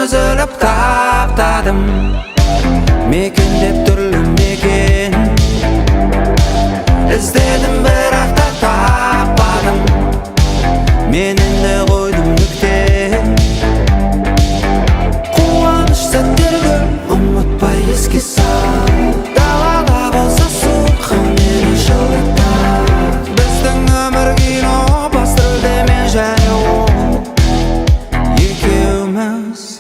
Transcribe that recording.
Үзіліп таптадым. Мекендеп түрлі мекен іздедім, бірақ та таппадым. Мен енді қойдым нүкте. Қуаныш сәттер көп, ұмытпай еске сал. Далада болса суық, мені жылытар. Біздің өмір кино, басты рөлде мен және ол екеуміз.